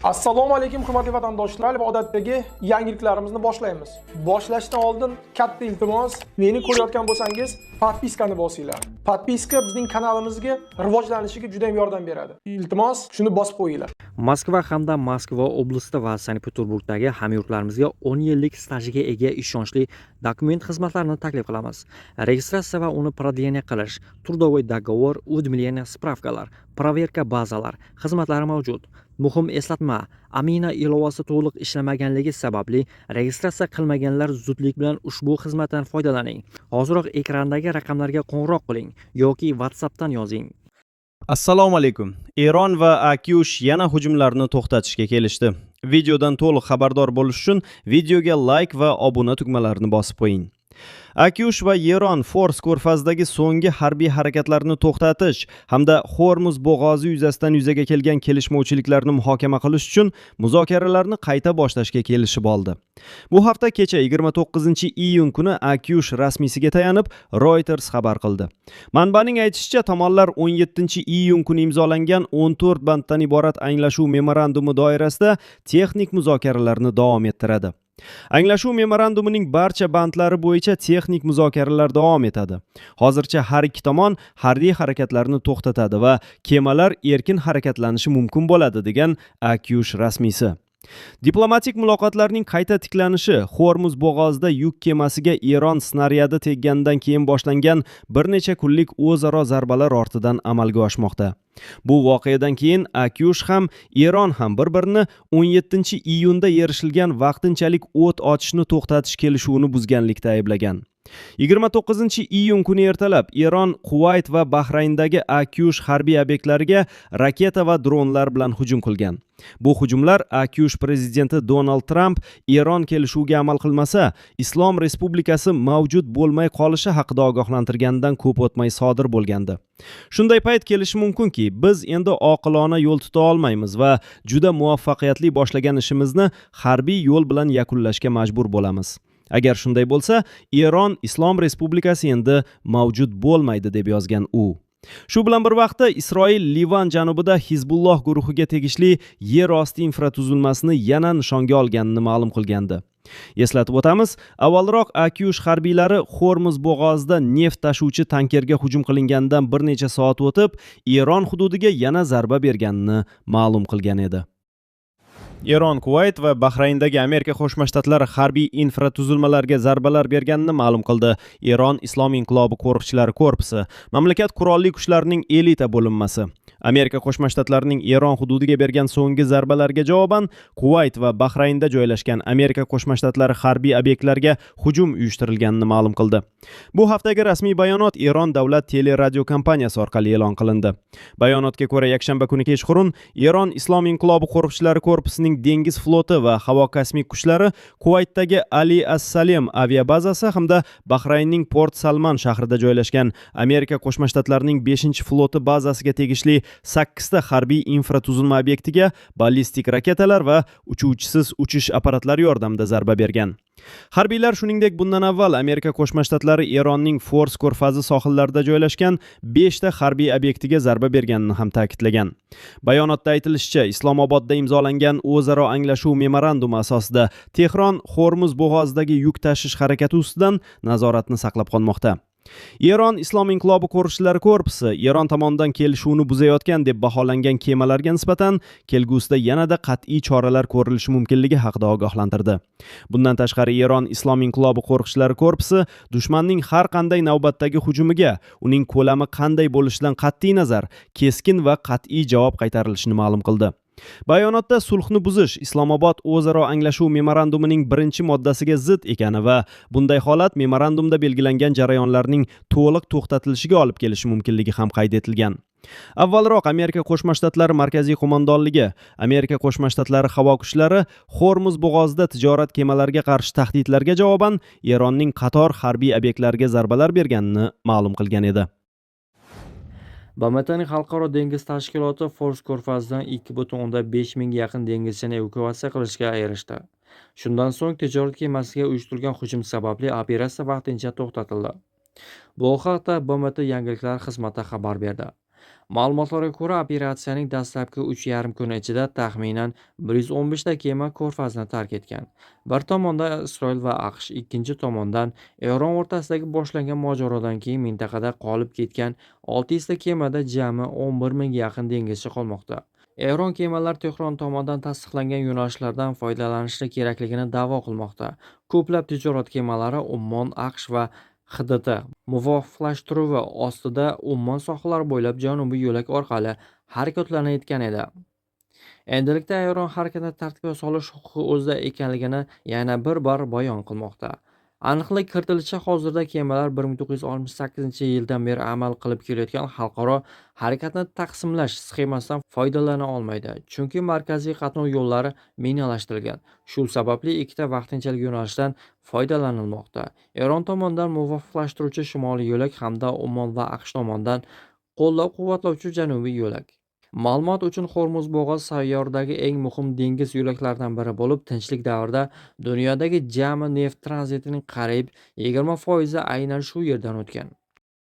Assalomu alaykum, hurmatli vatandoshlar, va odatdagi yangiliklarimizni boshlaymiz. Boshlashdan oldin katta iltimos, meni ko'rayotgan bo'lsangiz, подписка ni bosinglar. Подписка bizning kanalimizga rivojlanishiga juda ham yordam beradi. Iltimos, shuni bosib qo'yinglar. Moskva hamda Moskva oblasti va Sankt-Peterburgdagi hamyurtlarimizga 10 yillik stajiga ega ishonchli dokument xizmatlarini taklif qilamiz. Registratsiya va uni продление qilish, трудовой договор, уведомление, справка lar, проверка bazalar xizmatlari mavjud. Muhim eslatma: Amina ilovasi to'liq ishlamaganligi sababli registratsiya qilmaganlar zudlik bilan ushbu xizmatdan foydalaning. Hoziroq ekrandagi raqamlarga qo'ng'iroq qiling yoki WhatsAppdan yozing. Assalomu alaykum. Eron va AQSh yana hujumlarni to'xtatishga kelishdi. Videodan to'liq xabardor bo'lish uchun videoga like va obuna tugmalarini bosib qo'ying. AQSh va Eron Fors ko'rfazidagi so'nggi harbiy harakatlarni to'xtatish hamda Hormuz bo'g'ozi yuzasidan yuzaga kelgan kelishmovchiliklarni muhokama qilish uchun muzokaralarni qayta boshlashga kelishib oldi. Bu hafta kecha, 29-iyun kuni AQSh rasmiysiga tayanib Reuters xabar qildi. Manbaning aytishicha, tomonlar 17-iyun kuni imzolangan 14 banddan iborat anglashuv memorandumi doirasida texnik muzokaralarni davom ettiradi. Anglashuv memorandumining barcha bandlari bo'yicha texnik muzokaralar davom etadi. Hozircha har ikki tomon harbiy harakatlarni to'xtatadi va kemalar erkin harakatlanishi mumkin bo'ladi, degan AQSh rasmiysi. Diplomatik muloqotlarning qayta tiklanishi Hormuz bo'g'ozida yuk kemasiga Eron snaryadi tegganidan keyin boshlangan bir necha kunlik o'zaro zarbalar ortidan amalga oshmoqda. Bu voqeadan keyin AQSh ham, Eron ham bir-birini 17 iyunda erishilgan vaqtinchalik o't ochishni to'xtatish kelishuvini buzganlikda ayblagan. 29 iyun kuni ertalab Eron Quvayt va Bahrayndagi AQSh harbiy obyektlariga raketa va dronlar bilan hujum qilgan. Bu hujumlar AQSh prezidenti Donald Tramp Eron kelishuviga amal qilmasa, Islom Respublikasi mavjud bo'lmay qolishi haqida ogohlantirganidan ko'p o'tmay sodir bo'lgandi. Shunday payt kelishi mumkinki, biz endi oqilona yo'l tuta olmaymiz va juda muvaffaqiyatli boshlagan ishimizni harbiy yo'l bilan yakunlashga majbur bo'lamiz. Agar shunday bo'lsa, Eron Islom Respublikasi endi mavjud bo'lmaydi, deb yozgan u. Shu bilan bir vaqtda Isroil Livan janubida Hizbulloh guruhiga tegishli yer osti infratuzilmasini yana nishonga olganini ma'lum qilgandi. Eslatib o'tamiz, avvalroq AQSh harbiylari Hormuz bo'g'ozida neft tashuvchi tankerga hujum qilinganidan bir necha soat o'tib, Eron hududiga yana zarba berganini ma'lum qilgan edi. Eron Kuvayt va Bahrayndagi Amerika Qo'shma Shtatlari harbiy infratuzilmalariga zarbalar berganini ma'lum qildi. Eron Islom inqilobi qo'riqchilari korpusi, mamlakat qurolli kuchlarining elita bo'linmasi, Amerika Qo'shma Shtatlarining Eron hududiga bergan so'nggi zarbalarga javoban Kuvayt va Bahraynda joylashgan Amerika Qo'shma Shtatlari harbiy obyektlariga hujum uyushtirilganini ma'lum qildi. Bu haftagi rasmiy bayonot Eron davlat teleradio kompaniyasi orqali e'lon qilindi. Bayonotga ko'ra, yakshanba kuni kechqurun Eron Islom inqilobi qo'riqchilari korpusining dengiz floti va havo kosmik kuchlari Kuvaytdagi Ali As-Salem aviabazasi hamda Bahraynning Port Salman shahrida joylashgan Amerika Qo'shma Shtatlarining 5-floti bazasiga tegishli 8 ta harbiy infratuzilma obyektiga ballistik raketalar va uchuvchisiz uchish apparatlari yordamida zarba bergan. Harbiylar shuningdek bundan avval Amerika Qo'shma Shtatlari Eronning Fors ko'rfazi sohillarida joylashgan 5 ta harbiy obyektiga zarba berganini ham ta'kidlagan. Bayonotda aytilishicha, Islomobodda imzolangan o'zaro anglashuv memorandumi asosida Tehron Hormuz bo'g'ozidagi yuk tashish harakati ustidan nazoratni saqlab qolmoqda. Eron Islom inqilobi qo'riqchilari korpusi Eron tomonidan kelishuvni buzayotgan deb baholangan kemalarga nisbatan kelgusida yanada qat'iy choralar ko'rilishi mumkinligi haqida ogohlantirdi. Bundan tashqari, Eron Islom inqilobi qo'riqchilari korpusi dushmanning har qanday navbatdagi hujumiga, uning ko'lami qanday bo'lishidan qat'iy nazar, keskin va qat'iy javob qaytarilishini ma'lum qildi. Bayonotda sulhni buzish Islomobod o'zaro anglashuv memorandumining birinchi moddasiga zid ekani va bunday holat memorandumda belgilangan jarayonlarning to'liq to'xtatilishiga olib kelishi mumkinligi ham qayd etilgan. Avvalroq Amerika Qo'shma Shtatlari Markaziy qo'mondonligi Amerika Qo'shma Shtatlari havo kuchlari Hormuz bo'g'ozida tijorat kemalariga qarshi tahdidlarga javoban Eronning qator harbiy obyektlariga zarbalar berganini ma'lum qilgan edi. BMTning Xalqaro dengiz tashkiloti Fors ko'rfazidan 2,5 mingga yaqin dengizchini evakuatsiya qilishga erishdi. Shundan so'ng tijorat kemasiga uyushtirilgan hujum sababli operatsiya vaqtincha to'xtatildi. Bu haqda BMT yangiliklar xizmati xabar berdi. Ma'lumotlarga ko'ra, operatsiyaning dastlabki 3,5 kuni ichida taxminan 115 ta kema ko'rfazni tark etgan. Bir tomondan Isroil va AQSh, ikkinchi tomondan Eron o'rtasidagi boshlangan mojarodan keyin mintaqada qolib ketgan 600 ta kemada jami 11 mingga yaqin dengizchi qolmoqda. Eron kemalari Tehron tomonidan tasdiqlangan yo'nalishlardan foydalanishi kerakligini da'vo qilmoqda. Ko'plab tijorat kemalari Ummon, AQSh va XDT muvofiqlashtiruvi ostida Ummon sohillari bo'ylab janubiy yo'lak orqali harakatlanayotgan edi. Endilikda Eron harakatni tartibga solish huquqi o'zida ekanligini yana bir bor bayon qilmoqda. Aniqlik kiritilishicha, hozirda kemalar 1968-yildan beri amal qilib kelayotgan xalqaro harakatni taqsimlash sxemasidan foydalana olmaydi, chunki markaziy qatnov yo'llari minalashtirilgan. Shu sababli ikkita vaqtinchalik yo'nalishdan foydalanilmoqda. Eron tomonidan muvofiqlashtiruvchi shimoliy yo'lak hamda Ummon va AQSh tomonidan qo'llab-quvvatlovchi janubiy yo'lak. Ma'lumot uchun, Xo'rmuz bo'g'ozi sayyoradagi eng muhim dengiz yo'laklaridan biri bo'lib, tinchlik davrida dunyodagi jami neft tranzitining qariyb 20% aynan shu yerdan o'tgan.